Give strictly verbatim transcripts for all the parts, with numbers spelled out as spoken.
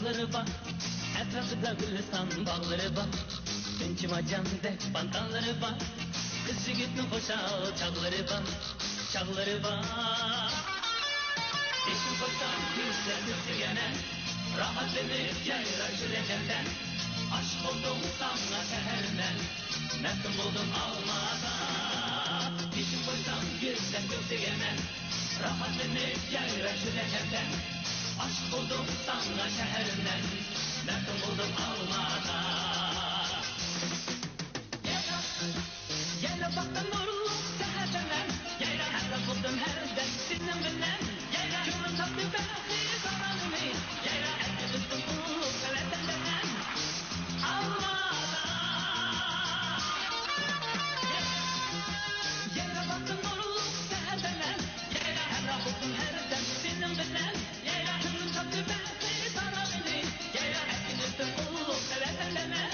بار، ئەتراپىدا گۈلىستان باغلىرى بار، ئۈنچە مارجاندەك پانتانلىرى بار، قىز يىگىتنىڭ خۇشال چاغلىرى بار، چاغلىرى بار. بېشىم قويسام گۈللەر كۆكسىگەنە، راھەتلىنىپ يايراپ يۈرەمدە، ئاشىق بولدۇم ساڭا شەھەرمەن، مەپتۇن بولدۇم ئالمادا. بېشىم قويسام گۈللەر كۆكسىگەنە، راھەتلىنىپ يايراپ يۈرەمدە، ئاشىق بولدۇم ساڭا شەھەرمەن، مەپتۇن بولدۇم ئالمادا. يەنە باقتىم نۇرلۇق سەھەردە مەن، يەنە ھەمراھ بولدۇم ھەردەم سېنىڭ بىلەن، يەنە كۆڭلۈم تاپتى بەخت سارامىنى، يەنە ئەركىلىتتىم ئۇلۇغ ۋەتەندە مەن، ئالمادا. يەنە باقتىم نۇرلۇق سەھەردە مەن، يەنە ھەمراھ بولدۇم ھەردەم سېنىڭ بىلەن، يەنە كۆڭلۈم تاپتى بەخت سارامىنى، يەنە ئەركىلىتتىم ئۇلۇغ ۋەتەندە مەن.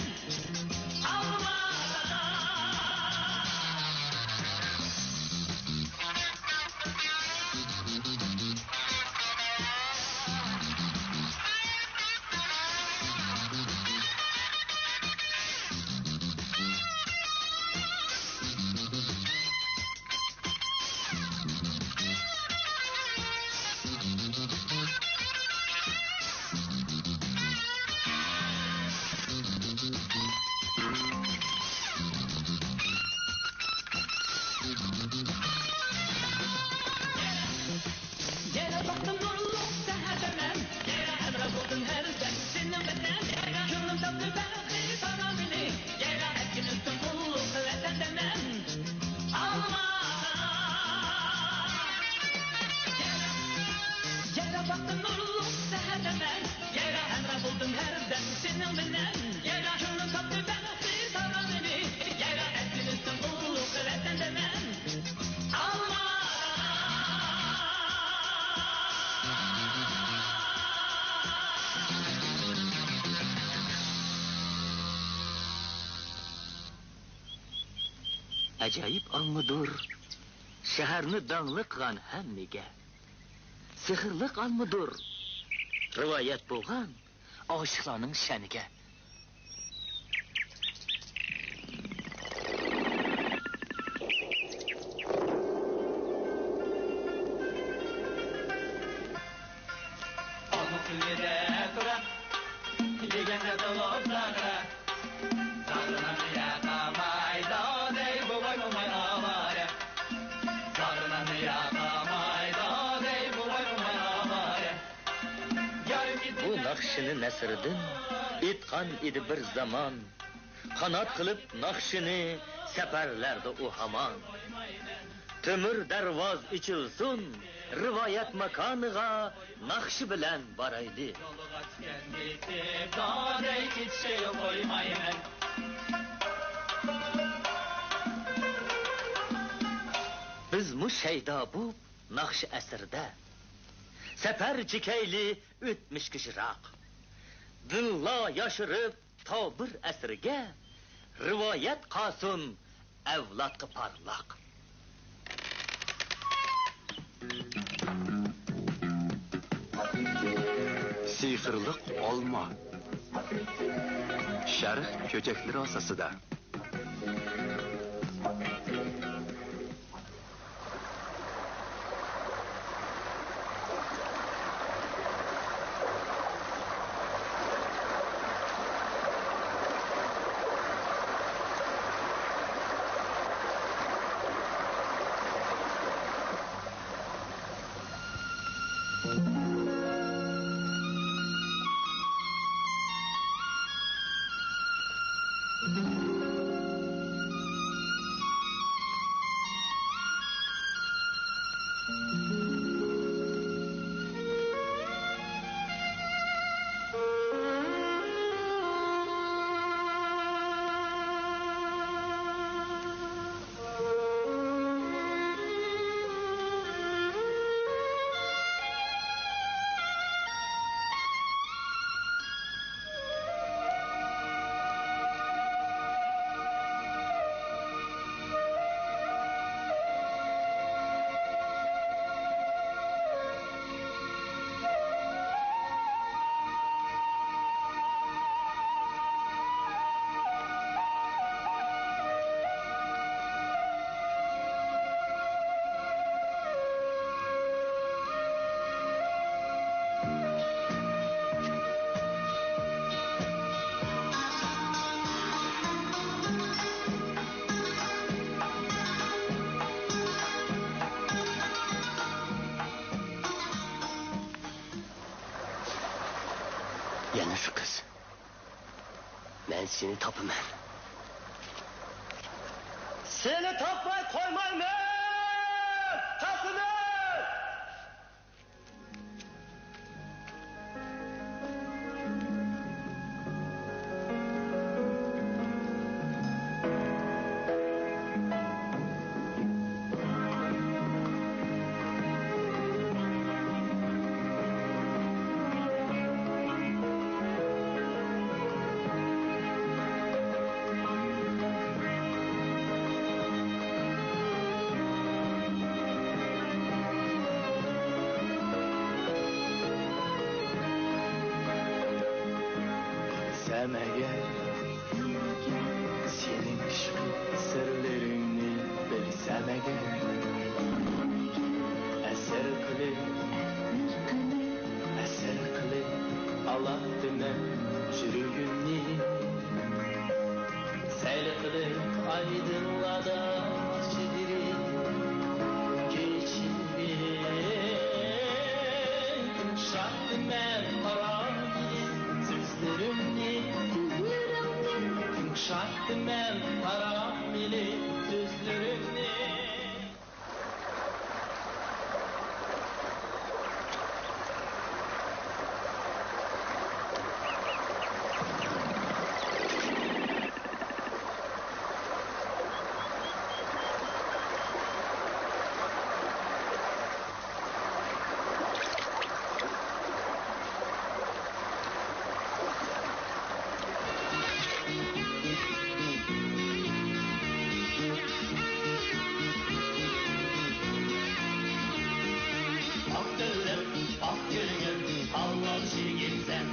يەنە باقتىم نۇرلۇق سەھەردە مەن، يەنە ھەمراھ بولدۇم ھەردەم سېنىڭ بىلەن، يەنە كۆڭلۈم تاپتى بەخت سارامىنى، يەنە ئەركىلىتتىم ئۇلۇغ ۋەتەندە مەن، ئالمادا. يەنە، يەنە باقتىم نۇرلۇق سەھەردە مەن، يەنە ھەمراھ بولدۇم ھەردەم سېنىڭ بىلەن، يەنە كۆڭلۈم تاپتى بەخت سارامىنى، يەنە ئەركىلىتتىم ئۇلۇغ ۋەتەندە مەن. ئاجايىپ ئالمىدۇر شەھەرنى داڭلىق قىلغان ھەممىگە. سېھىرلىق ئالمىدۇر رىۋايەت بولغان ئاشىقلارنىڭ شەنىگە. ئالما كۈلىدە تۇرا، يېگەندە تولۇپ زاغرا. زاغرىنىڭ ياقا مايدا دەي، بوۋاي موماي ئاۋارە. زاغرىنىڭ ياقا مايدا دەي، بوۋاي موماي ئاۋارە. بۇ ناخشىنى نەسىردىن ئېيتقان ئىدى بىر زامان. قانات قىلىپ ناخشىنى سەپەرلەردە ئۇ ھامان. تۆمۈر دەرۋاز ئېچىلسۇن، رىۋايەت ماكانىغا ناخشا بىلەن بارايلى. بىزمۇ شەيدا بوپ ناخشا ئەسرىدە سەپەر چېكەيلى ئۆتمۈشكە يىراق. دىنلا ياشىرىپ تا بىر ئەسىرگە، رىۋايەت قالسۇن ئەۋلادقا پارلاق. سېھىرلىق ئالما. شەرق چۆچەكلىرى ئاساسىدا. قىز. مەن سېنى تاپىمەن. سېنى تاپماي قويمايمەن! تاپىمەن! سەمەگەر، سېنىڭ ئىشقىڭ سىرلىرىڭنى بىلسەمەگەر، ئەسىر قىلىپ، ئەسىر قىلىپ ئالاتتىمەن يۈرىكىمنى. سەل قىلىپ ئايدىڭلاردا چېھرىڭ كېچىدىن. تىڭشاتتىمەن ئارام ئېلىپ سۆزلىرىمنى. سۆزلىرىمنى. تىڭشاتتىمەن ئارام ئېلىپ سۆزلىرىمنى. ئاق تىلىم، ئاق كۆڭۈل، ھالال يىگىتسەن.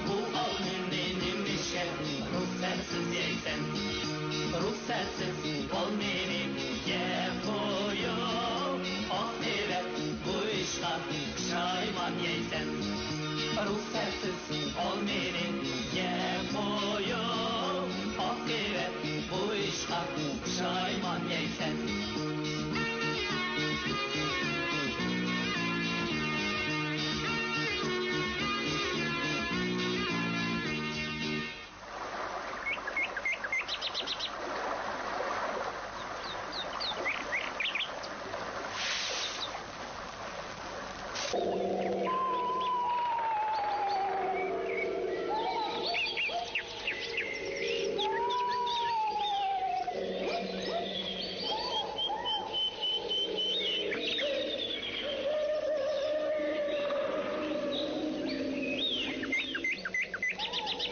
بۇ ئالمىنى نېمىشقا رۇخسەتسىز يەيسەن؟ رۇخسەتسىز ئالمىنى يەپ قويۇپ، ئاقىۋەت بۇ ئىشقا پۇشايمان يەيسەن. رۇخسەتسىز ئالمىنى يەپ قويۇپ، ئاقىۋەت بۇ ئىشقا پۇشايمان يەيسەن.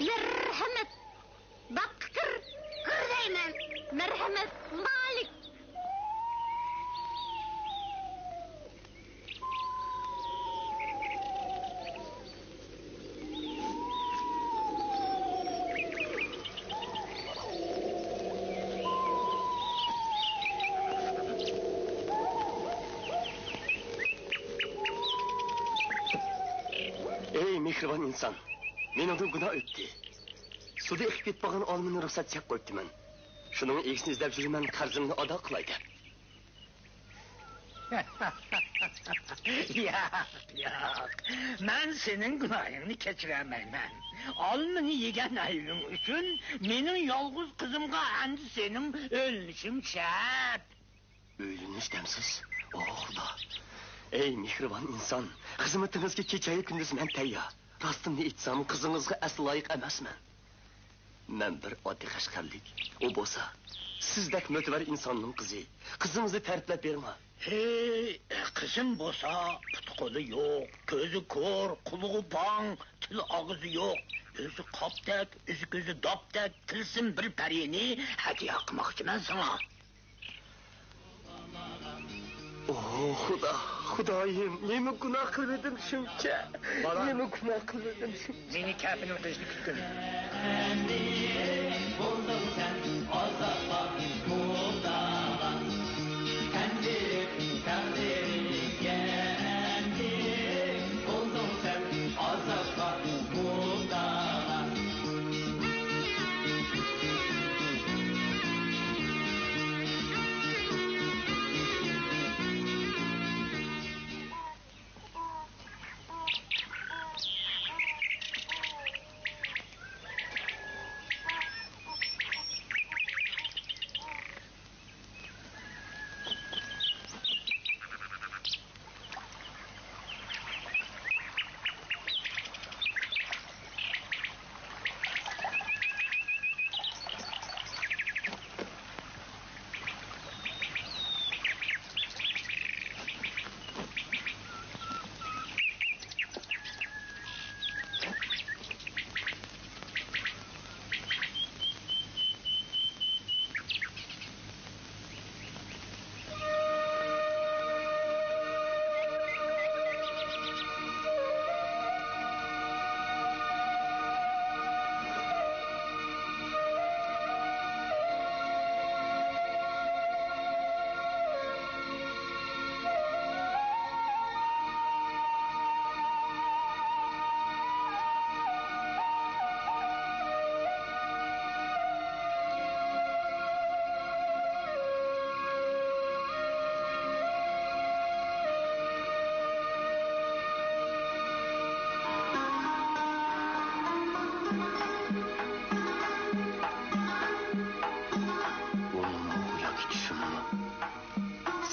مەرھەمەت! داققا كىر، كىر دەيمەن! مەرھەمەت، مالىك! ئەي مېھرىبان ئىنسان، مېنىڭدىن گۇناھ ئۆتتى. سۇدا ئېقىپ كېتىپ قالغان ئالمىنى رۇخسەت يەپ قويۇپتىمەن. شۇنىڭ ئىگىسىنى ئىزدەپ يۈرىمەن، قەرزىمنى ئادا قىلاي دەپ. ياق، ياق. مەن سېنىڭ گۇناھىڭنى كەچۈرەلمەيمەن. ئالمىنى يېگەن ئەيىبىڭ ئۈچۈن مېنىڭ يالغۇز قىزىمغا ئەمدى سېنىڭ ئۆيلىنىشىڭ شەرت. ئۆيلىنىش دەمسىز؟ ئوھ، خۇدا! ئەي مېھرىبان ئىنسان، خىزمىتىڭىزگە كېچەيۇ كۈندۈز مەن تەييار. راستىمنى ئېيتسام، قىزىڭىزغا ئەسلا لايىق ئەمەسمەن. مەن بىر ئاددىي قەشقەرلىك، ئۇ بولسا سىزدەك مۆتىۋەر ئىنساننىڭ قىزى. قىزىڭىزنى تەرىپلەپ بېرىڭا. ھېي، قىزىم بولسا پۇتى-قولى يوق، كۆزى كور، قۇلىقى پاڭ، تىلى ئاغزى يوق، ئۆزى قاپتەك، ئۆزى كۆزى داپتەك، تىلسىم بىر پەرىنى ھەدىيە قىلماقچىمەن ساڭا. ئوھ، خۇدا، خۇدايىم، نېمە گۇناھ قىلىۋىدىم شۇنچە؟ بالا. نېمە گۇناھ قىلىۋىدىم شۇنچە؟ مېنى كەپىنىڭ قېشىدا كۈتكىن. ئەمدى بولدۇڭ سەن ئازابقا مۇپتىلا. تەن بېرىپ تەقدىرىمگە، ئەمدى بولدۇڭ سەن ئازابقا مۇپتىلا.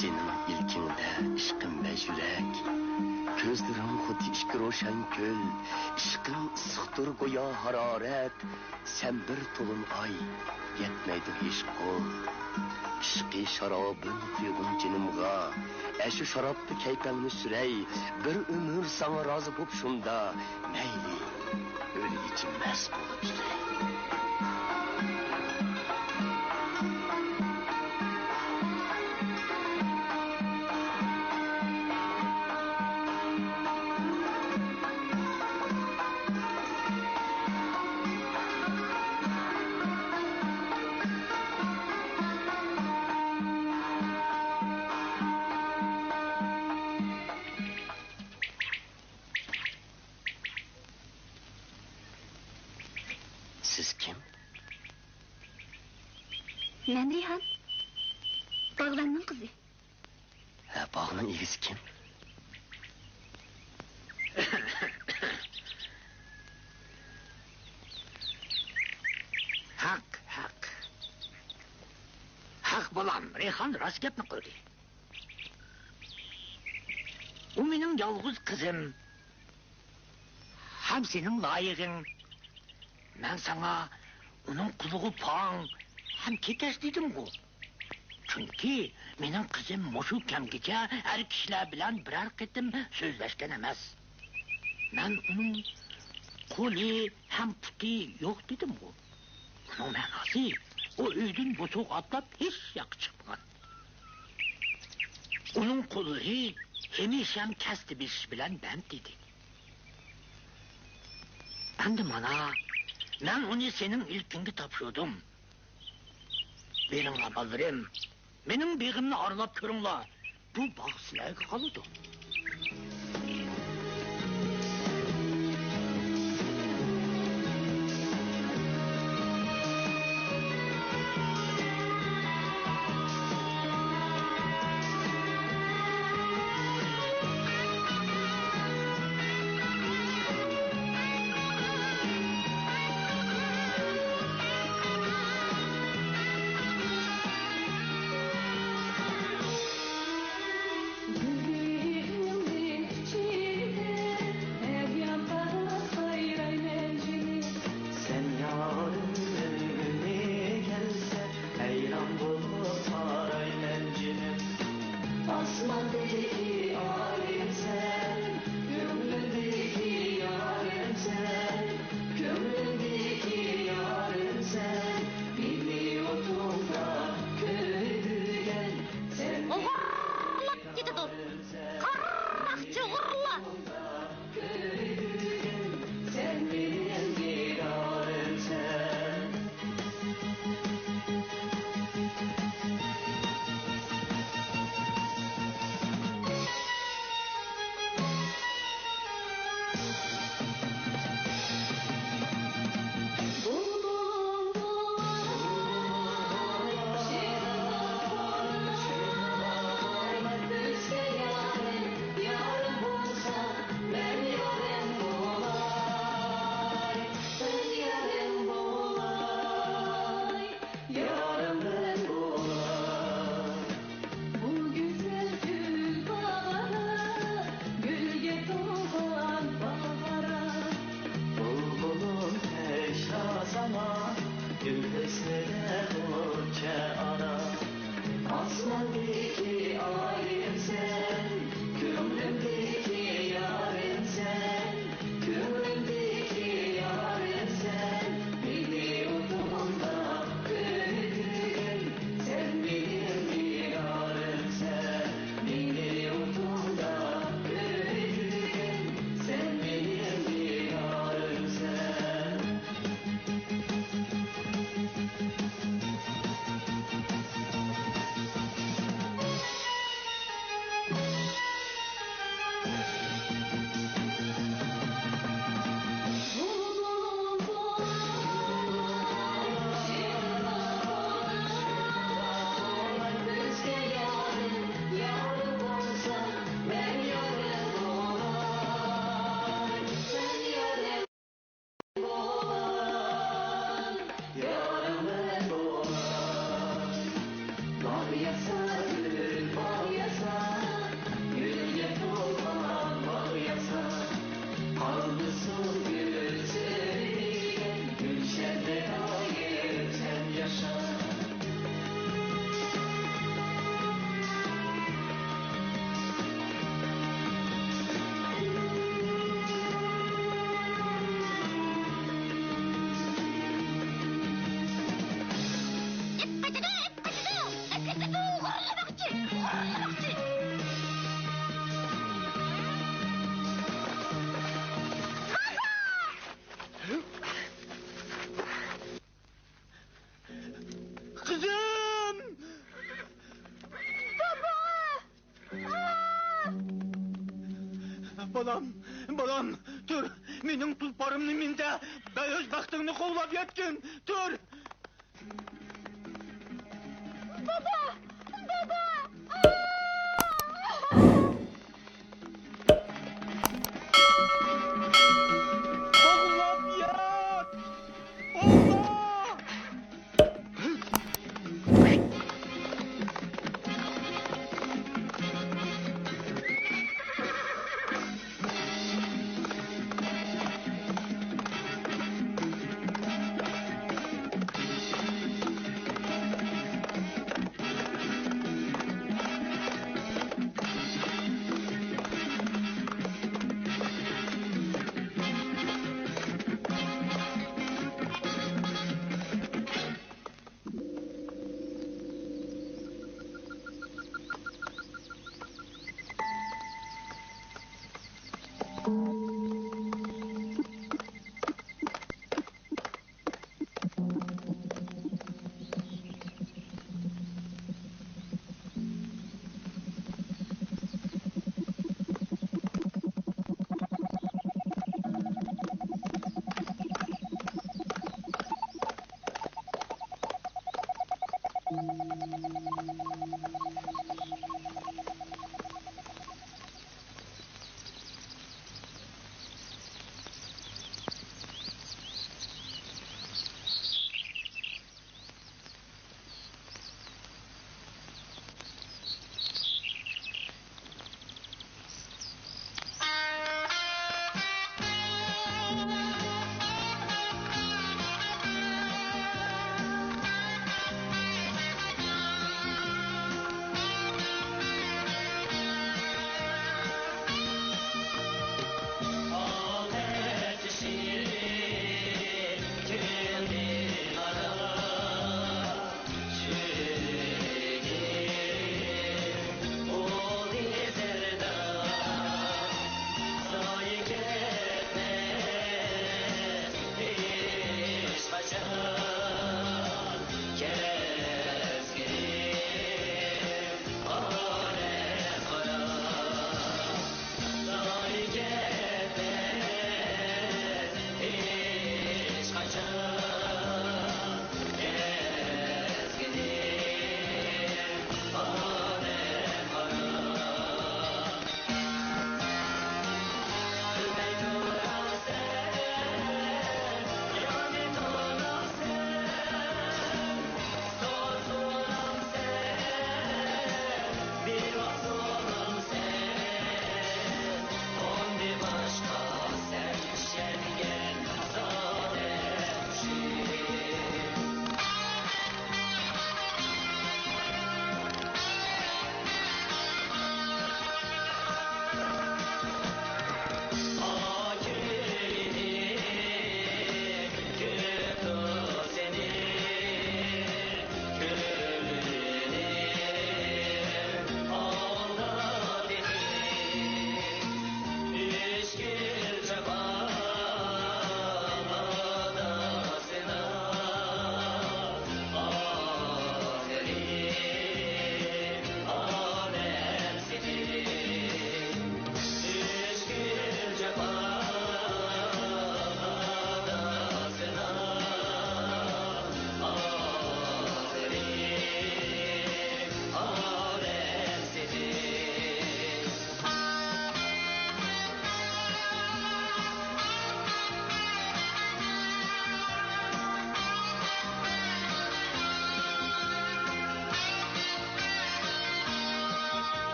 سېنىڭ ئىلكىڭدە ئىشقىم ۋە يۈرەك، كۆزلىرىڭ خۇددى ئىككى روشەن كۆل، ئىشقىڭ ئىسسىقتۇر گويا ھارارەت، سەن بىر تولۇن ئاي، يەتمەيدۇ ھېچ قول. ئىشقى شارابىم قۇيغىن جېنىمغا، ئەشۇ شارابتا كەيپىڭنى سۈرەي، بىر ئۆمۈر ساڭا رازى بوپ شۇندا، مەيلى، ئۆلگۈچە مەست بولۇپ يۈرەي. سىز كىم؟ مەن رەيھان. باغۋەننىڭ قىزى. ھە، باغنىڭ ئىگىسى كىم؟ ھەق، ھەق. ھەق، بالام، رەيھان راست گەپنى قىلدى. ئۇ مېنىڭ يالغۇز قىزىم. ھەم سېنىڭ لايىقىڭ. مەن ساڭا ئۇنىڭ قۇلىقى پاڭ ھەم كېكەچ دېدىمغۇ. چۈنكى مېنىڭ قىزىم مۇشۇ كەمگىچە ئەر كىشىلەر بىلەن بىرەر قېتىم سۆزلەشكەن ئەمەس. مەن ئۇنىڭ قولى ھەم پۇتى يوق دېدىمغۇ. بۇنىڭ مەناسى، ئۇ ئۆيدىن بوسۇغا ئاتلاپ ھېچ ياققا چىقمىغان. ئۇنىڭ قوللىرى ھەمىشە كەستە بېسىش بىلەن بەند ئىدى. ئەمدى مانا، مەن ئۇنى سېنىڭ ئىلكىڭگە تاپشۇردۇم. بېرىڭلار، بالىلىرىم، مېنىڭ بېغىمنى ئارىلاپ كۆرۈڭلار. بۇ باغ سىلەرگە قالىدۇ. بالام، بالام، تۇر! مېنىڭ تۇلپارىمنى مىنزە، بەلوش بەختىڭنى قوغلاپ يەتكىن! تۇر! دادا! دادا! قوغلاپ يەت! ئاللا!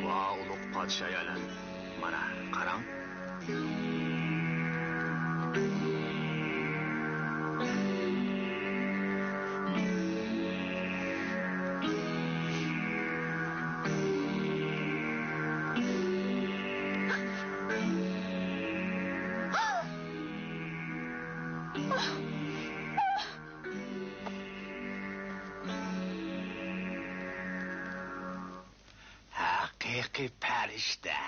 ۋاھ، ئۇلۇغ پادىشاھ ئالەم! مانا، قاراڭ! ھەققى پەرىشتە.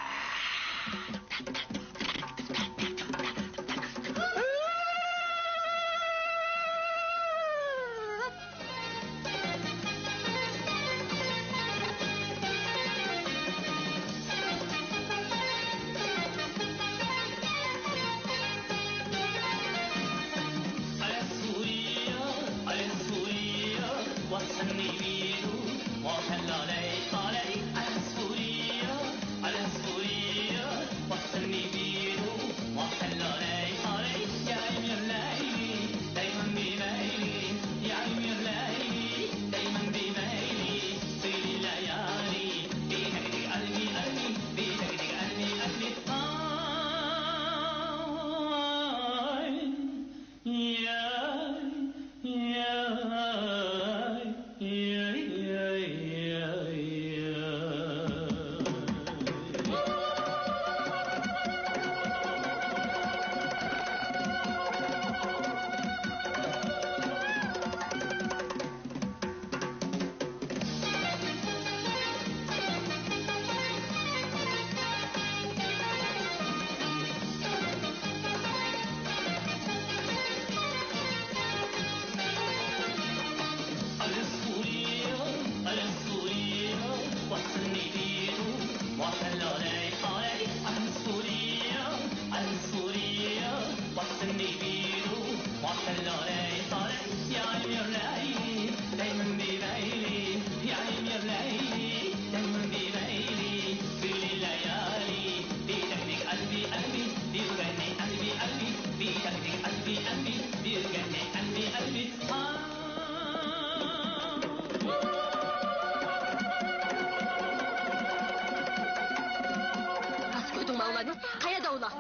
راست كۆردۈڭمۇ ئۇلارنى؟ قەيەردە ئۇلار؟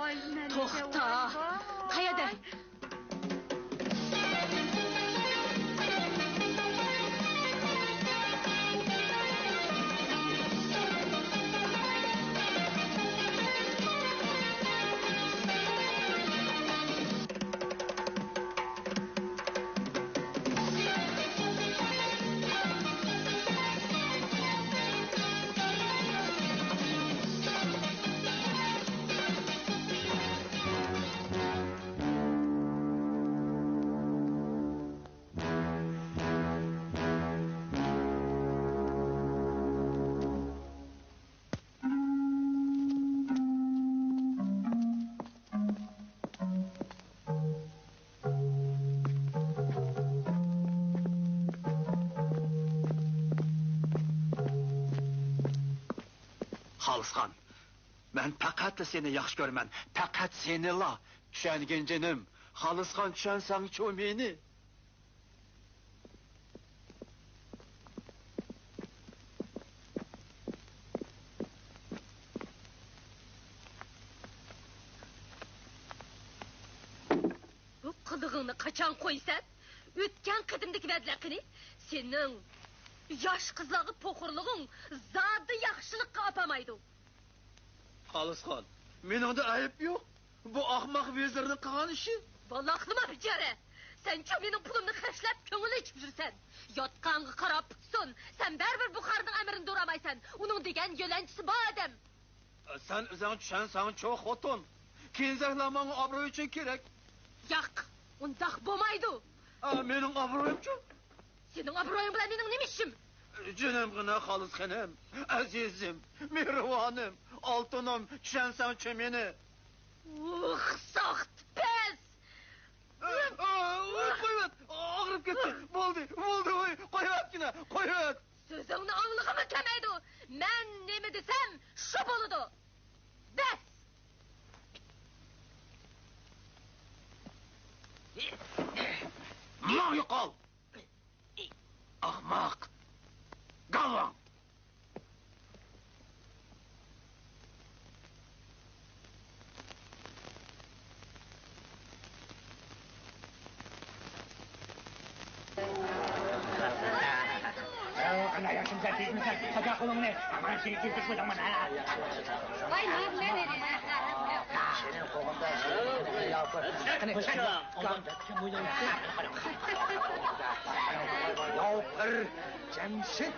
توختا! قەيەردە؟ خالىسخان، مەن پەقەتلا سېنى ياخشى كۆرىمەن، پەقەت سېنىلا. چۈشەنگىن جېنىم، خالىسخان، چۈشەنسەڭچۇ مېنى؟ بۇ قىلىقىڭنى قاچان قويىسەن؟ ئۆتكەن قېتىمدىكى ۋەدىلەر قېنى؟ سېنىڭ ياش قىزلارغا پوخۇرلۇقۇڭ زادى ياخشىلىققا ئاپارمايدۇ. خالىسخان، مېنىڭدە ئەيىب يوق. بۇ ئاخماق ۋەزىرنىڭ قىلغان ئىشى. ۋالاقلىما بىچارە! سەنچۇ مېنىڭ پۇلۇمنى خەجلەپ كۆڭۈل ئېچىپ يۈرىسەن. ياتقانغا قاراپ پۇتسۇن، سەن بەرىبىر بۇخارنىڭ ئەمرىنى دورامايسەن. ئۇنىڭ دېگەن يۆلەنچىسى بار ئادەم. سەن ئۆزۈڭ چۈشەنسەڭچۇ خوتۇن. كېنىزەكلەر ماڭا ئابرۇي ئۈچۈن كېرەك. ياق، ئۇنداق بولمايدۇ. ئا، مېنىڭ ئابرۇيۇمچۇ؟ سېنىڭ ئابرۇيۇڭ بىلەن مېنىڭ نېمە ئىشىم؟ جېنىمغىنە خالىسخېنىم، ئەزىزىم، مېھرىبانىم، ئالتۇنۇم، چۈشەنسەڭچۇ مېنى؟ ئۇھ، ساختىپەز! ئا، ئا، ئۇھ، قويۇۋەت، ئاغرىپ كەتتى. بولدى، بولدى، ۋاي، قويۇۋەتكىنە، قويۇۋەت. سۆزۈڭنى ئاڭلىغۇمۇ كەلمەيدۇ. مەن نېمە دېسەم، شۇ بولىدۇ. بەس! ماڭ يوقال! ئاخماق! گالۋاڭ! ياۋ بىر جەمشىت.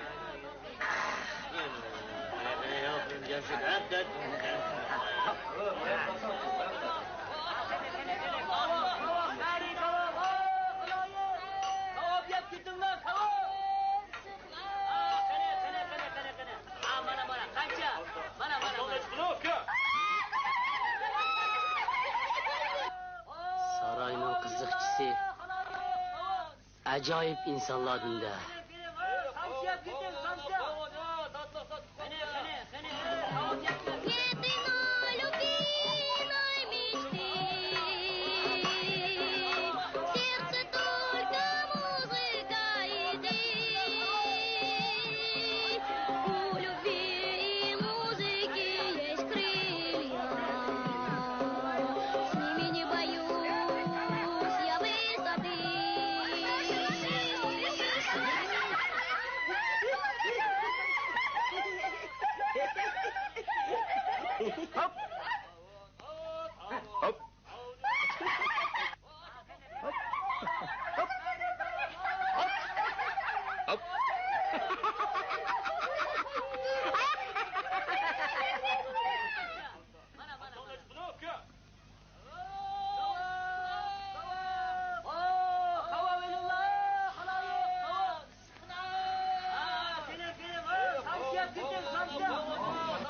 ساراينىڭ قىزىقچىسى ئاجايىپ ئىنسانلاردىن-دە.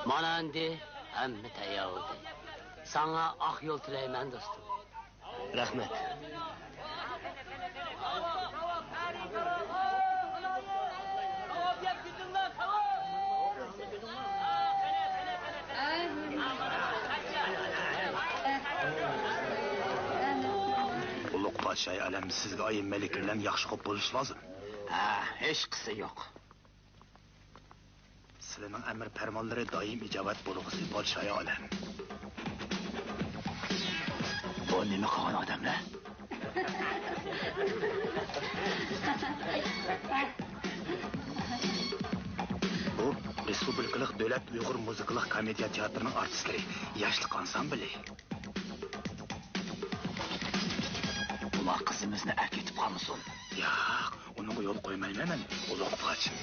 مانا ئەمدى ھەممە تەييار بولدى. ساڭا ئاق يول تىلەيمەن، دوستۇم. رەھمەت. ئۇلۇغ پادىشاھى ئالەم، سىزگە ئايان مەلىكە بىلەن ياخشى خوپ بولۇش لازىم. ھە، ھېچقىسى يوق. سىلىنىڭ ئەمر پەرمانلىرى دائىم ئىجابەت بولغۇسى، پادىشاھى ئالەم. بۇ نېمە قىلغان ئادەملەر؟ بۇ رېسپۇبلىكىلىق دۆلەت ئۇيغۇر مۇزىكىلىق كومېدىيە تىياتىرىنىڭ ئارتىسلىرى، ياشلىق ئانسامبىلى. ئۇلار قىزىمىزنى ئەكېتىپ قالمىسۇن. ياق، ئۇنىڭغا يول قويمايمەن مەن، ئۇلۇغ پادىشاھ.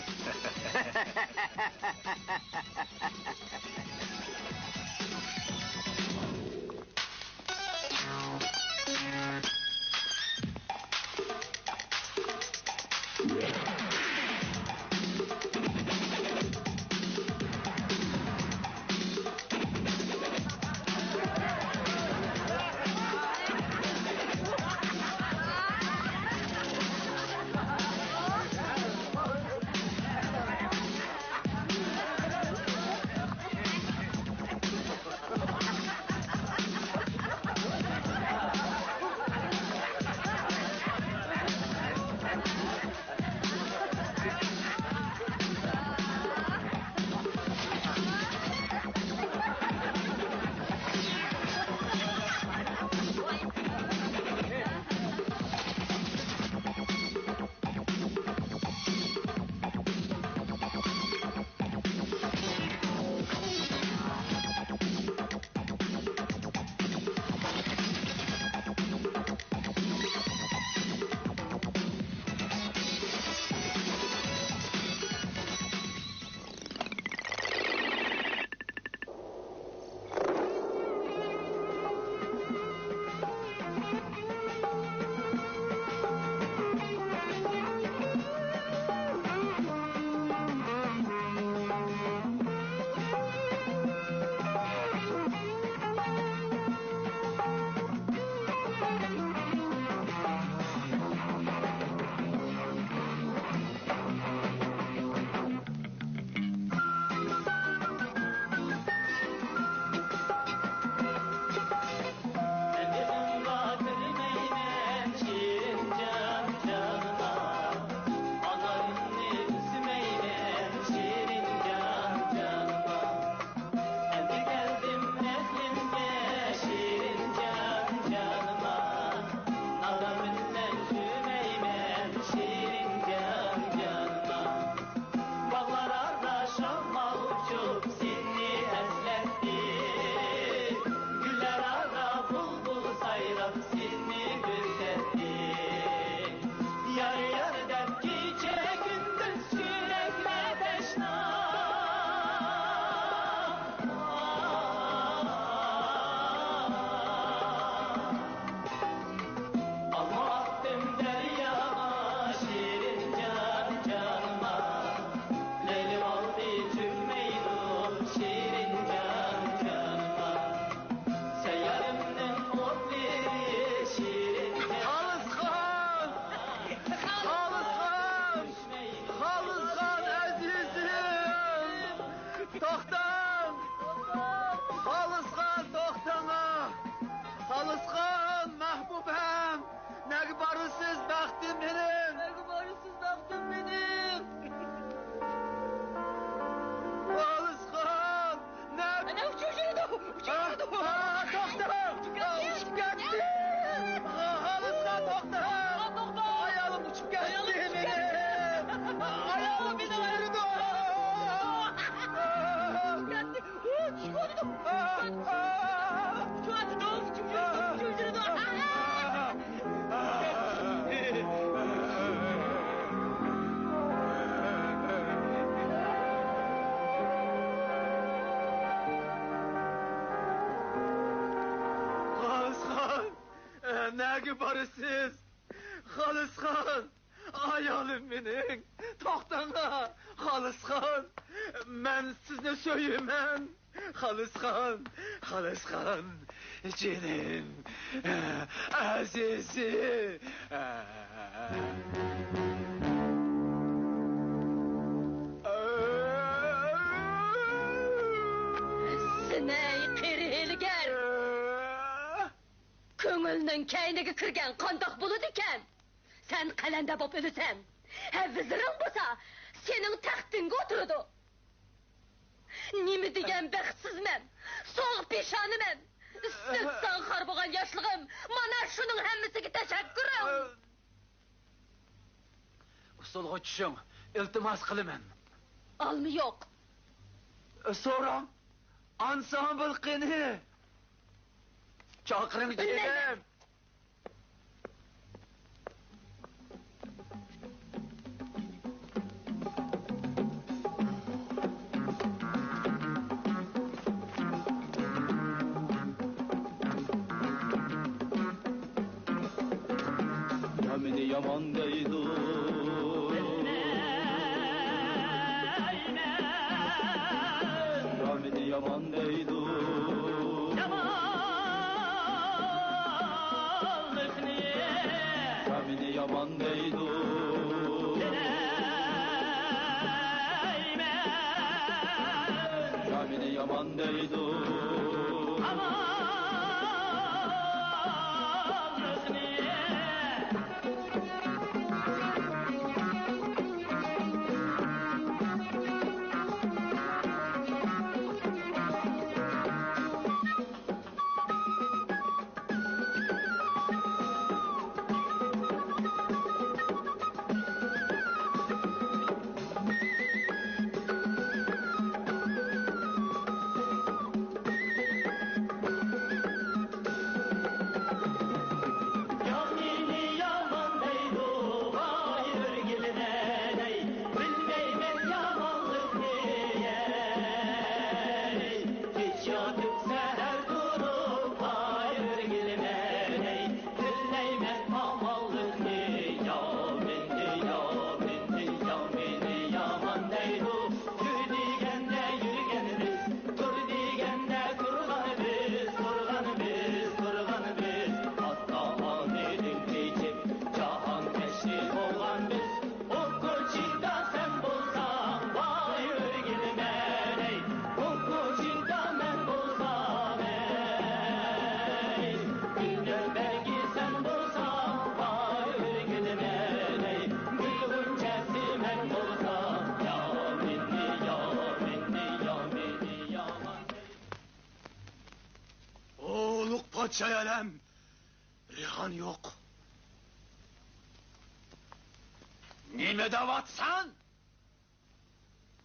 مېنىڭ. نەگە بارىسىز، بەختىم مېنىڭ؟ خالىسخان! نەگە؟ ئەنە ئۇچۇپ يۈرىدۇ، ئۇچۇپ يۈرىدۇ. توختا! ئۇچۇپ كەتتى. ئۇچۇپ كەتتى. خالىسخان، توختا! توختا! ئايالىم ئۇچۇپ كەتتى مېنىڭ. ئايالىم ئۇچۇپ يۈرىدۇ. ئۇچۇپ كەتتى. خالىسخان، نەگە بارىسىز؟ خالىسخان! ئايالىم مېنىڭ، توختاڭا، خالىسخان! مەن سىزنى سۆيىمەن، خالىسخان، خالىسخان، جېنىم، ئەزىزىم! سېنى، ئەي قېرى ھىيلىگەر! كۆڭۈلنىڭ كەينىگە كىرگەن قانداق بولىدىكەن؟ سەن قەلەندەر بولۇپ ئۆلىسەن، ھە، ۋىزىرىڭ بولسا سېنىڭ تەختىڭگە ئولتۇرىدۇ. نېمە دېگەن بەختسىزمەن، سوغۇق پېشانىمەن. ئىسسىق ساڭخار بولغان ياشلىقىم، مانا شۇنىڭ ھەممىسىگە تەشەككۈرۈڭ. ئۇسسۇلغا چۈشۈڭ، ئىلتىماس قىلىمەن. ئالما يوق. سوراڭ، ئانسامبىل قېنى؟ چاقىرىڭ، بىلمەيمەن. جېنىم. يا مېنى يامان دەيدۇ. يا مېنى يامان دەيدۇ. يا مېنى يامان دەيدۇ. يا مېنى يامان دەيدۇ. يا مېنى يامان دەيدۇ، ۋاي ئۆرگىلىمەن ئەي، بىلمەيمەن يامانلىقنى ئەي. كېچە ياتىپ سەھەر تۇرۇپ، ۋاي ئۆرگىلىمەن ئەي، تىلەيمەن ئامانلىقنى. يا مېنى، يا مېنى، يا مېنى يامان دەيدۇ. يۈر دېگەندە يۈرگەن بىز، تۇر دېگەندە تۇرغان بىز، تۇرغان بىز، تۇرغان بىز. ئاتا-ئانىدىن كېچىپ، جاھانكەشلىك بولغان بىز. ئوكۇچىدا سەن بولساڭ، ۋاي ئۆرگىلىمەن ئەي. ئوكۇچىدا مەن بولسام ئەي. گۈلنىڭ بەرگى سەن بولساڭ، ۋاي ئۆرگىلىمەن ئەي. گۈل غۇنچەسى مەن بولسام، يا مېنى، يا مېنى، يا مېنى يامان. ئۇلۇغ پادىشاھ ئالەم، رەيھان يوق. نېمە دەۋاتسەن؟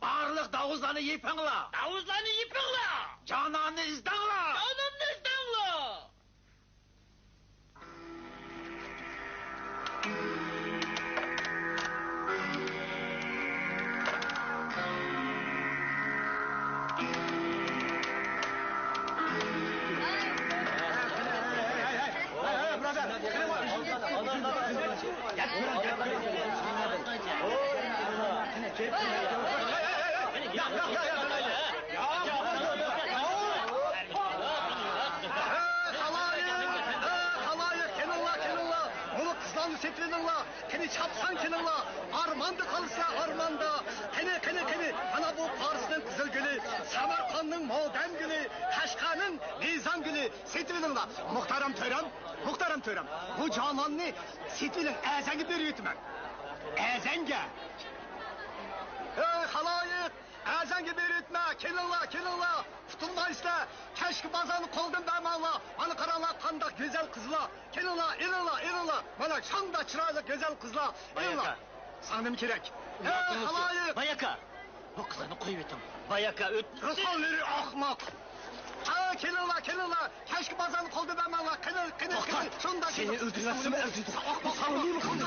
بارلىق داۋۇزلارنى يېپىڭلار! داۋۇزلارنى يېپىڭلار! جاناننى ئىزدەڭلار! جاناننى ئىزدەڭلار! خالايىق، خالايىق، كېلىڭلار، كېلىڭلار، مۇنۇ قىزلارنى سېتىۋېلىڭلار. قېنى، چاپسان كېلىڭلار، ئارماندا قالسا ئارماندا. قېنى، قېنى، قېنى، مانا بۇ پارسنىڭ قىزىل گۈلى، سامارقاندنىڭ مودەم گۈلى، قەشقەرنىڭ نىزام گۈلى. سېتىۋېلىڭلار، مۇھتەرەم تۆرەم. مۇختەرەم تۆرەم، بۇ جاناننى سېتىۋېلىڭ، ئەزەڭگە بېرىۋېتىمەن. ئەزەڭگە! ئەي خالايىق، ئەزەڭگە بېرىۋېتىمەن، كېلىڭلار، كېلىڭلار، قۇتۇلمايسىلەر. كەچكى بازارنى قولدىن بەرمەڭلار. مانا قاراڭلار، قانداق گۈزەل قىزلار. كېلىڭلار، ئېلىڭلار، ئېلىڭلار. مانا شۇنداق چىرايلىق گۈزەل قىزلار. ئېلىڭلار. باي ئاكا. ساڭا نېمە كېرەك؟ ئەي خالايىق! باي ئاكا! بۇ قىزلارنى قويۇۋېتىڭ. باي ئاكا، ئۆت-، رۇسخان ھېرى ئاخماق! ھە، كېلىڭلار، كېلىڭلار! كەچكى بازارنى قولدىن بەرمەڭلار! قېنى، قېنى، توختا! قېنى! شۇنداق سېنى ئۆلتۈرۈۋەتسىمۇ ئەرزىيدۇ. ئاخماق! ساڭا نېمە قىلدى؟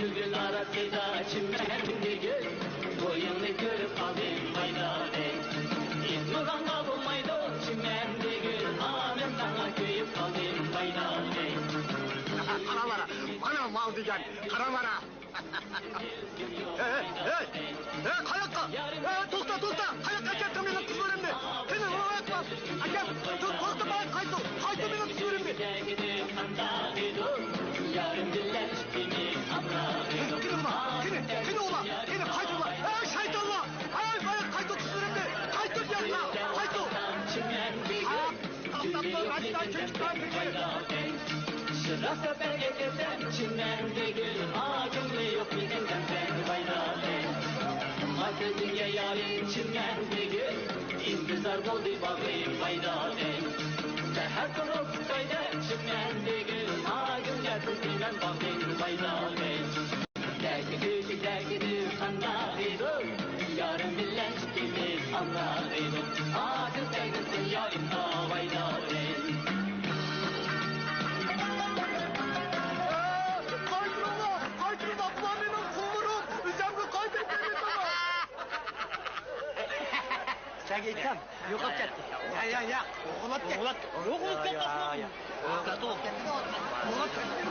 گۈللەر ئارىسىدا چىمەن گۈل، بويۇڭنى كۆرۈپ قالدىم بايدا دەي. ئىزمۇغاڭغا بولمايدۇ چىمەن گۈل، ئانام ساڭا كۆيۈپ قالدىم بايدا دەي. قاراڭلارا، مانا مال دېگەن، قاراڭلارا. ھەي، ھەي، ھەي، ھەي، قاياققا؟ ھەي، توختا، توختا! قاياققا ئەكەتتىڭ مېنىڭ قىزلىرىمنى؟ قېنى، ئەكەت! توختا، مانا قايتۇر، قايتۇر مېنىڭ قىزلىرىمنى! قېنى ئۇلا، قېنى، قېنى ئۇلا، قېنى قايتۇرلا! ھەي، شايتانلار! ھەي، مانا قايتۇر قىزلىرىمنى! قايتۇر ياققا! قايتۇر! توختاپ تۇر، ماشىنا كۆچۈپ بارىدۇ. شىرراق سەپەرگە كىرسەم، چىمەن دېگۈل، ئاكىمنى يوق مىكەن دەمسەن بايدا دەي. ما كۆزۈڭگە يارىم چىمەن دېگۈل، ئىنتىزار بولدى باغرىم بايدا دەي. سەھەر تۇرۇپ خىتايدا چىمەن دېگۈل، ئاكىمگە تىلتىمەن باغرىم بايدا دەي. دەگىدى، دەگىدى، قانداق ئىدۇق؟ يارىم بىلەن ئىككىمىز ئامراق ئىدۇق. ھازىر دەگىدى، يا ئىمدا ۋايدا ئۇرۇي. قايتۇرۇڭلار، قايتۇرۇڭلار، بۇلار مېنىڭ قۇللىرىم، ئۆزۈمگە قايتۇرۇپ بېرىۋېتىڭلار. سەن ئېيتسام، يوقاپ كەتتى. يا، يا، يا. ئوغلاپ كەتتى. ئوغلاپ كەتتى. يوقاپ كەتتى.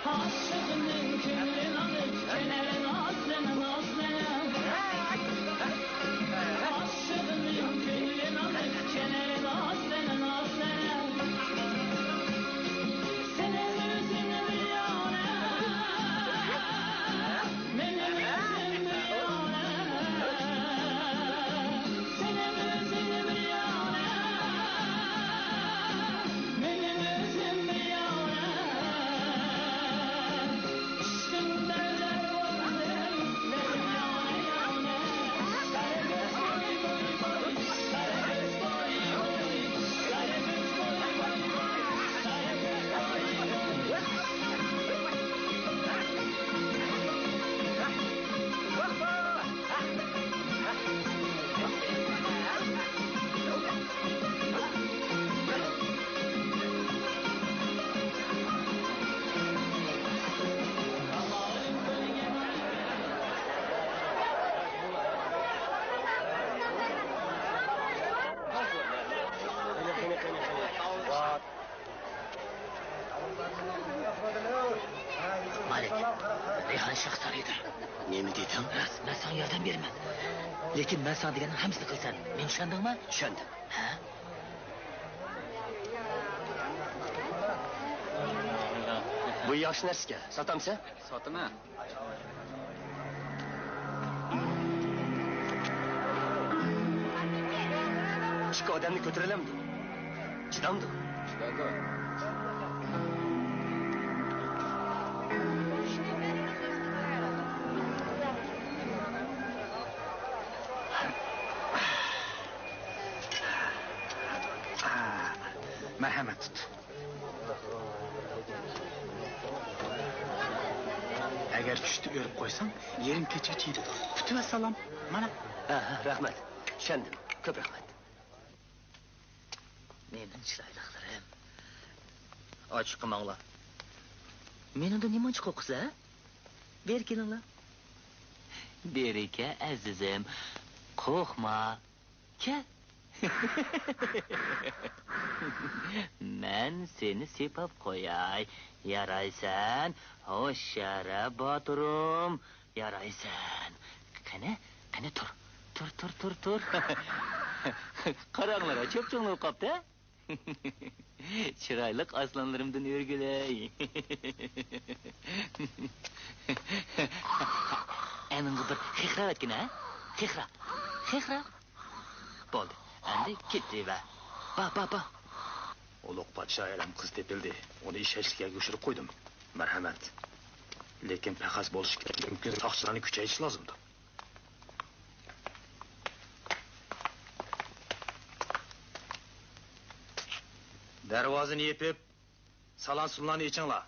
ئاشىقنىڭ كۆڭلىنى ئېلىپ كېلەر نازلىنىپ، نازلىنىپ. ئاشىقنىڭ كۆڭلىنى ئېلىپ كېلەر نازلىنىپ، نازلىنىپ. سېنىڭ ئۆزۈڭ بىر يارە. مالىك، رەيھان شاخسار ئىدى. نېمە دېدىڭ؟ راست، مەن ساڭا ياردەم بېرىمەن. لېكىن مەن ساڭا دېگەننىڭ ھەممىسىنى قىلىسەن. مېنى چۈشەندىڭمۇ؟ چۈشەندىم. ھە؟ بۇ ياخشى نەرسىكەن، ساتامسەن؟ ساتىمەن. ئىككى ئادەمنى كۆتۈرەلەمدۇ؟ چىدامدۇ؟ چىدايدۇ. مەرھەمەت تۇت. ئەگەر چۈشتە ئۆرۈپ قويساڭ، يېرىم كېچىگىچە يېتىدۇ. پۈتۈۋەتسالام، مانا. ھە، ھە، رەھمەت. چۈشەندىم. كۆپ رەھمەت. مېنىڭ چىرايلىقلىرىم. ئاچچىق قىلماڭلار. مېنىڭدىن نېمانچە قورقىسىلەر، ھە؟ بېرى كېلىڭلار. بېرى كەل، ئەزىزىم. قورقما. كەل. مەن سېنى سىيپاپ قوياي. يارايسەن، ھوشيار-ە باتۇرۇم. يارايسەن. قېنى، قېنى تۇر. تۇر، تۇر، تۇر، تۇر. قاراڭلار، چۆپچۆڭلىرى قاپتۇ. چىرايلىق ئاسلانلىرىمدىن ئۆرگۈلەي. ئەنىڭغا بىر خىخراۋەتكىن، ھە؟ خىخرا. خىخرا. بولدى. ئەمدى كېتىۋەر. با، با، با. ئۇلۇغ پادىشاھ ئەلەم قىز تېپىلدى. ئۇنى ئىشەنچلىك يەرگە يوشۇرۇپ قويدۇم. مەرھەمەت. لېكىن پەخەس بولۇشى مۇمكىن ساقچىلارنى كۈچەيتىش لازىمدۇ. دەرۋازىنى يېپىپ، سالان-سۇلاننى ئېچىڭلار.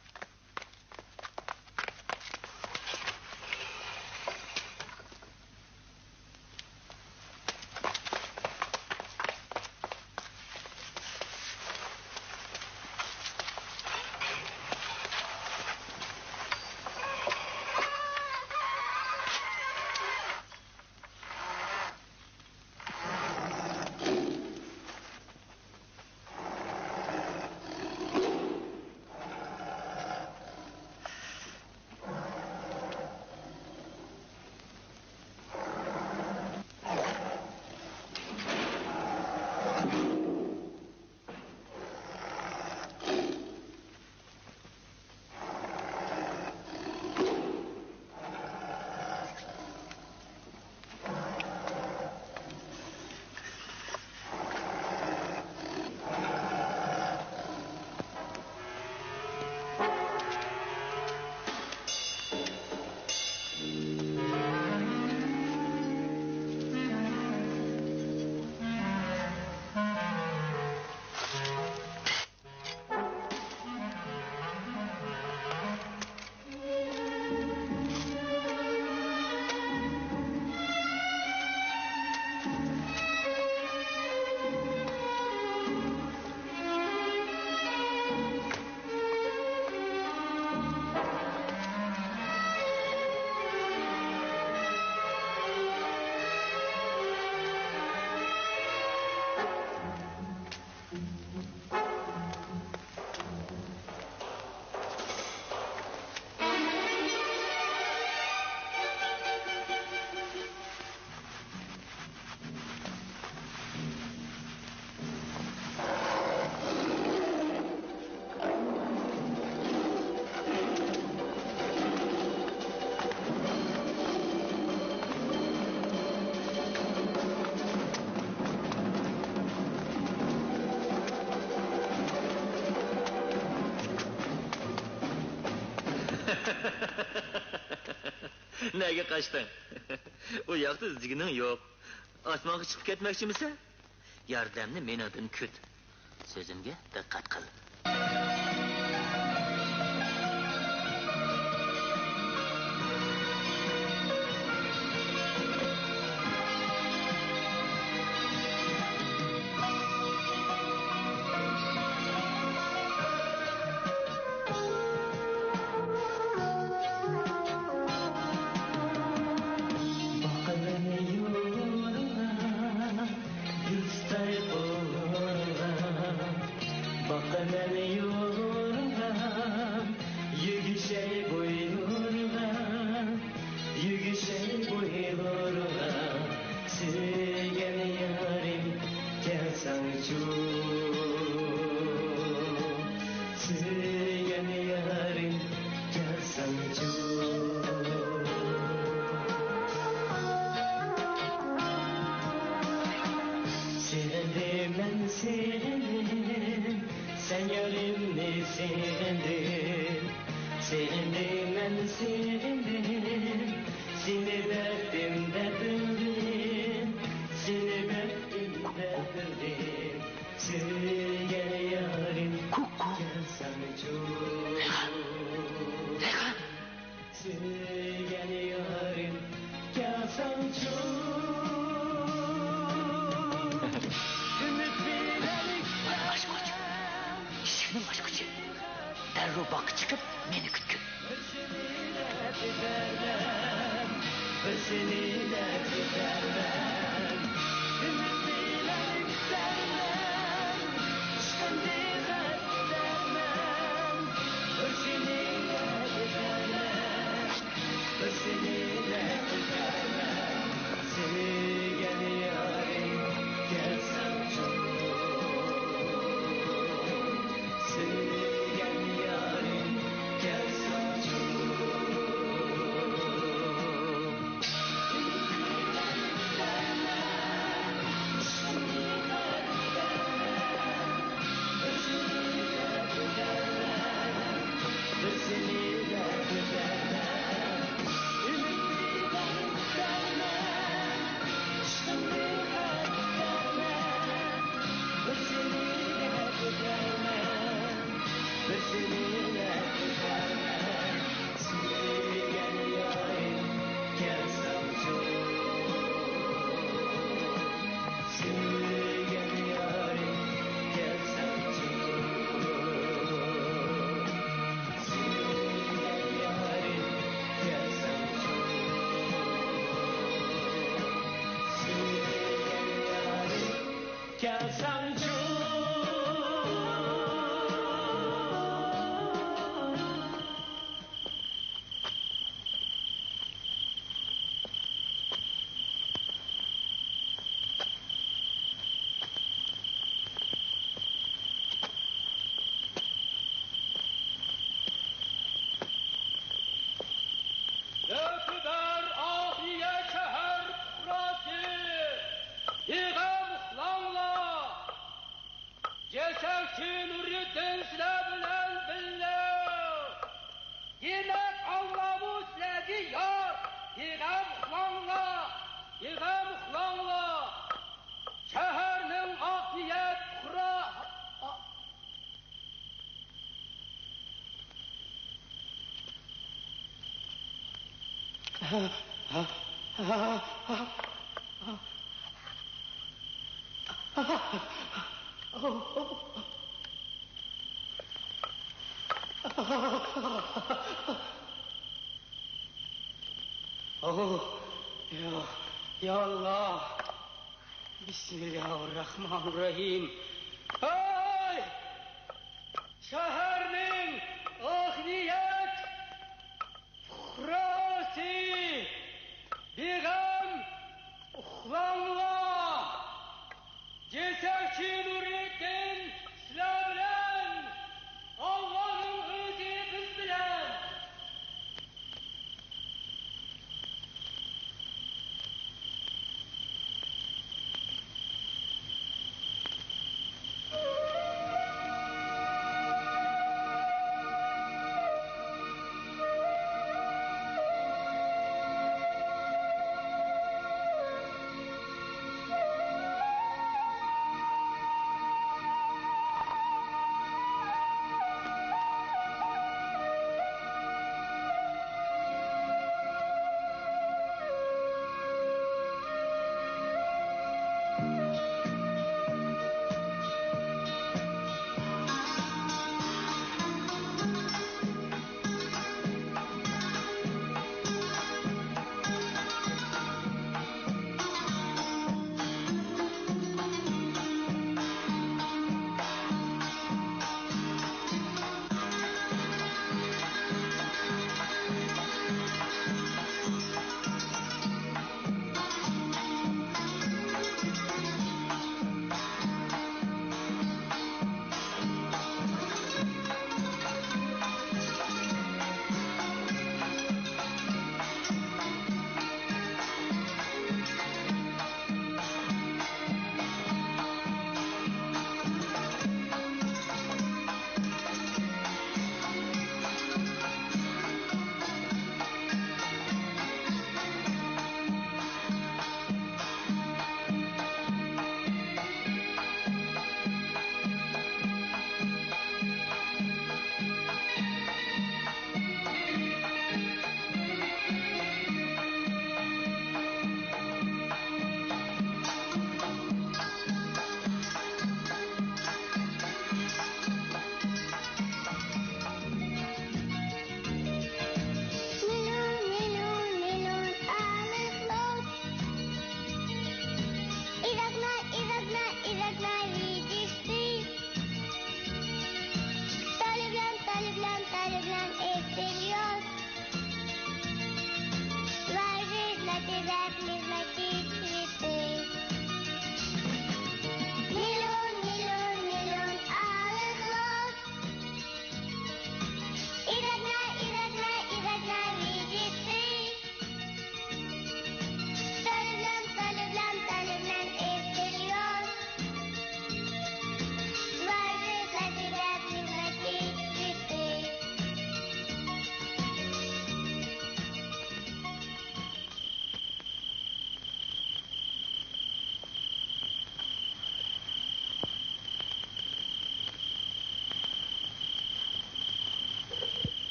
نەگە قاچتىڭ؟ ئۇ ياقتا ئىزدىگىنىڭ يوق. ئاسمانغا چىقىپ كەتمەكچىمىسەن؟ ياردەمنى مېنىڭدىن كۈت. سۆزۈمگە دىققەت قىل. باقىمەن يولۇڭغا، گۈلسىتاي قولۇڭغا. باقىمەن سۆيگەن يارىم، كەلسەڭچۇ، ئۈمىد بىلەن. ئاچقۇچ، ئىشىكنىڭ ئاچقۇچى. دەررۇ باغقا چىقىپ، مېنى كۈتكىن. بىر سېنى دەپ كېتەرمەن، بىر سېنى دەپ كېتەرمەن. ئۈمىد بىلەن كۈتەرمەن، ئىشقىمنى خەت كۈتەرمەن. بىر سېنى دەپ كېتەرمەن، بىر سېنى دەپ كېتەرمەن. سۆيگەن يارىم، كەلسەڭچۇ. سۆيگەن يارىم، كەلسەڭچۇ. مۆتىبەر ئاقنىيەت شەھەر پۇقراسى، بىغەم ئۇخلاڭلار! جەسەكچى نۇرىدىن سىلەر بىلەن بىللە. دېمەك، ئاللامۇ سىلەرگە يار. بىغەم ئۇخلاڭلار، بىغەم ئۇخلاڭلار. شەھەرنىڭ ئاقنىيەت پۇقرا-، ئوھ، يا، يا ئاللا. بىسمىللاھىرراھمانىرراھىم. ھەي! شەھەرنىڭ ئاقنىيەت پۇقراسى، بىغەم ئۇخلاڭلار! جەسەكچى نۇرىدىن سىلەر بىلەن! ئاللانىڭ ئۆزى بىز بىلەن!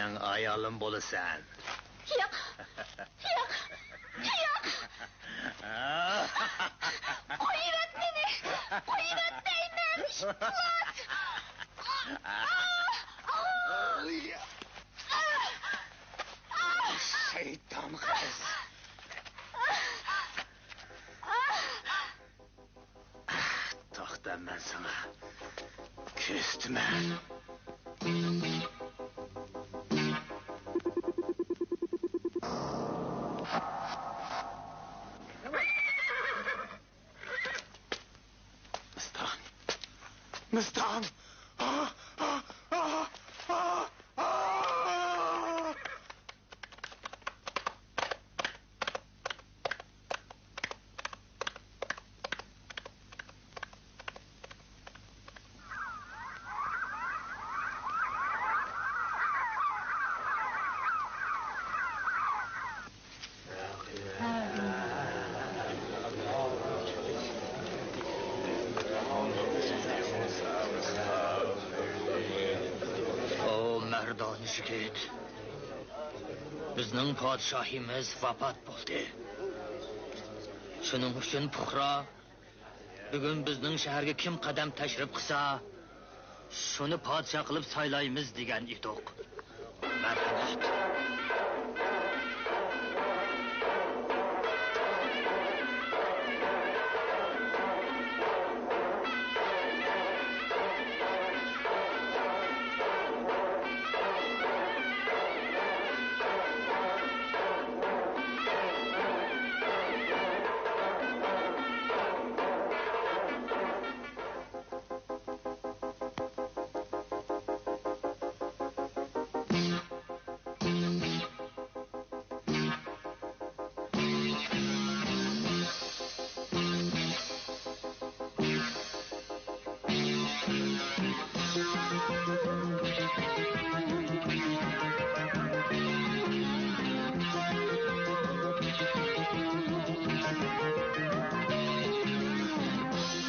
مېنىڭ ئايالىم بولىسەن. ياق، ياق، ياق! قويۇۋەت مېنى! قويۇۋەت دەيمەن! ئىپلاس! شەيتان قىز! توختا، مەن ساڭا كۆرسىتىمەن. مىستان! مىستان! ئو مەردانە يىگىت! بىزنىڭ پادىشاھىمىز ۋاپات بولدى. شۇنىڭ ئۈچۈن پۇقرا، بۈگۈن بىزنىڭ شەھەرگە كىم قەدەم تەشرىپ قىلسا، شۇنى پادىشاھ قىلىپ سايلايمىز دېگەن ئىدۇق. مەرھەمەت.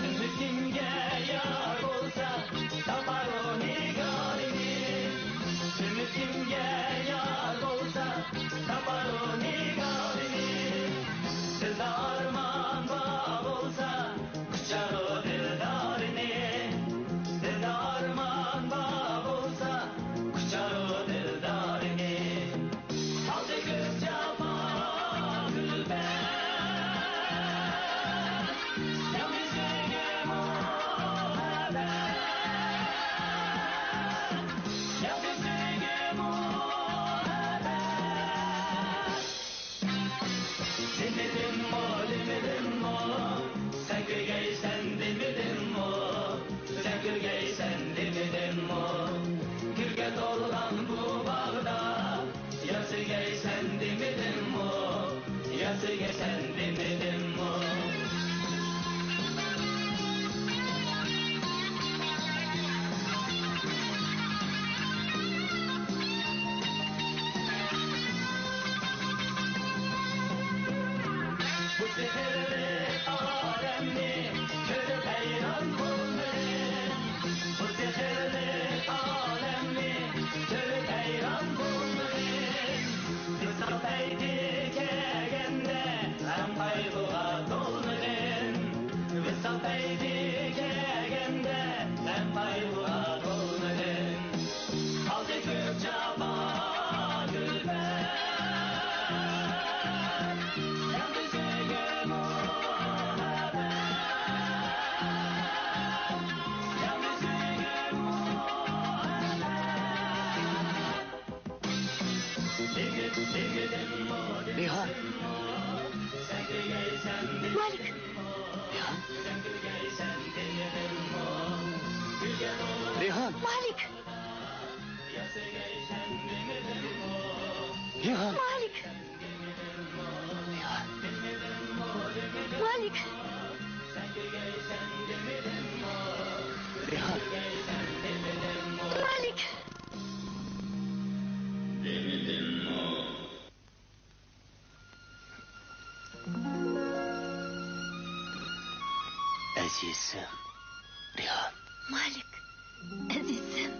ئۈمىدىمگە يار بولسا، تاپارۇ نىگارىنى. ئۈمىدىمگە يار بولسا، تاپارۇ نىگارىنى. دىلدا ئارمان بار بولسا، قۇچارۇ دىلدارىنى. دىلدا ئارمان بار بولسا، قۇچارۇ دىلدارىنى. سالدى كۆپ جاپا كۈلپەت، ياڭزا سۆيگۈ مۇھەببەت، ياڭزا سۆيگۈ مۇھەببەت. دېمىدىممۇ، دېمىدىممۇ، سەن كۆرگەيسەن دېمىدىممۇ، سەن كۆرگەيسەن دېمىدىممۇ، گۈلگە تولغان بۇ باغدا ياسىگەيسەن دېمىدىممۇ، ياسىگەيسەن دېمىدىممۇ؟ بۇ سېھىرلىك ئالەمنى كۆرۈپ ھەيران بولدۇم. بۇ سېھىرلىك ئالەمنى كۆرۈپ ھەيران بولدۇم. ۋىسال پەيتى كەلگەندە غەم قايغۇغا تولدۇم. ۋىسال پەيتى كەلگەندە غەم قايغۇغا تولدۇم. ئالدى كۆپ جاپا كۈلپەت، ياندى سۆيگۈ مۇھەببەت، ياندى سۆيگۈ مۇھەببەت. رەيھان! مالىك! رەيھان! رەيھان! مالىك! رەيھان! مالىك! رەيھان! مالىك! رەيھان! مالىك! ئەزىزىم، رەيھان. مالىك، ئەزىزىم.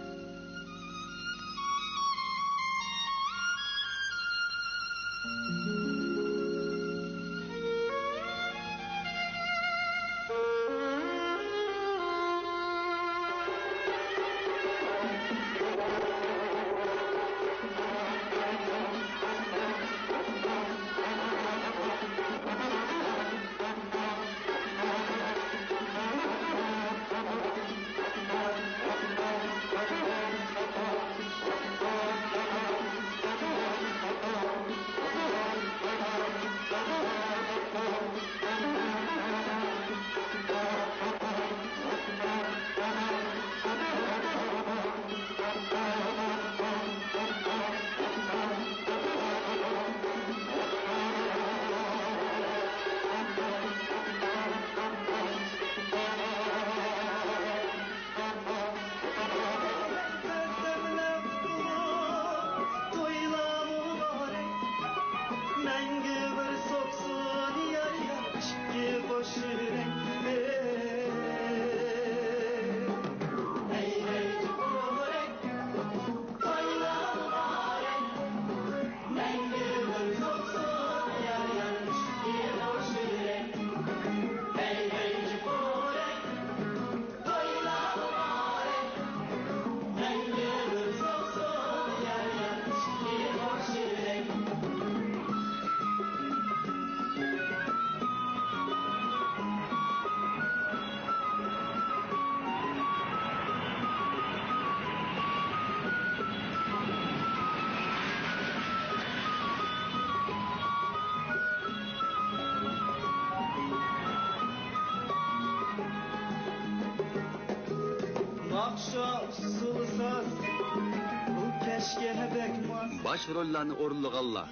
باش روللارنى ئورۇنلىغانلار: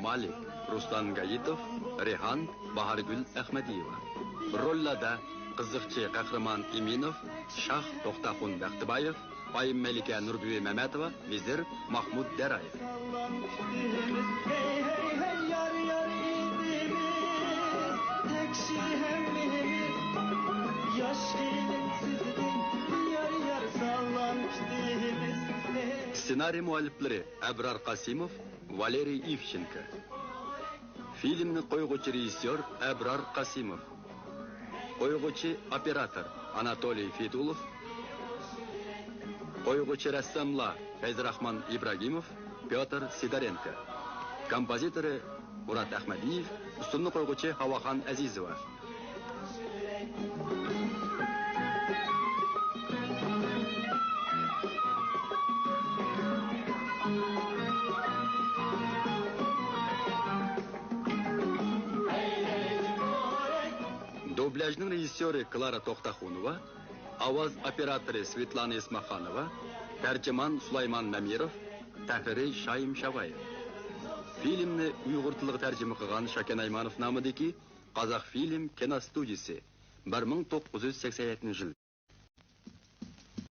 مالىك، رۇسلان گايىتوف، رەيھان، باھارگۈل ئەخمەدىيېۋا. روللاردا قىزىقچى قەھرىمان ئىمىنوف، شاھ توختاخۇن بەختىبايېۋ، ئايىم مەلىكە نۇربۈۋى مەمەتوۋا، ۋەزىر ماھمۇد دەرايېۋ. سېنارىي مۇئەللىپلىرى ئەبرار قاسىموف، ۋالېرىي ئىۋچېنكو. فىلىمنى قويغۇچى رېژىسسور ئەبرار قاسىموف. قويغۇچى ئوپېراتور ئاناتولىي فېدۇلوف. قويغۇچى رەسساملار فەيزىراخمان ئىبراگىموف، پيوتر سىدارېنكو. كومپوزىتورى مۇرات ئەخمەدىيېف، ئۇسسۇلنى قويغۇچى ھاۋاخان ئەزىزوۋا. دوبلياژنىڭ رېژىسسيورى كلارا توختاخۇنوۋا، ئاۋاز ئوپېراتورى سۋېتلانا ئىسماخانوۋا، تەرجىمان سۇلايمان مەمىروف، تەھرىرى شايىم شاۋايېف. فىلىمنى ئۇيغۇر تىلىغا تەرجىمە قىلغان شاكەن ئايمانوف نامىدىكى قازاق فىلىم كىنو ستۇدىيىسى، بىر مىڭ توققۇز يۈز سەكسەن يەتتىنچى يىل.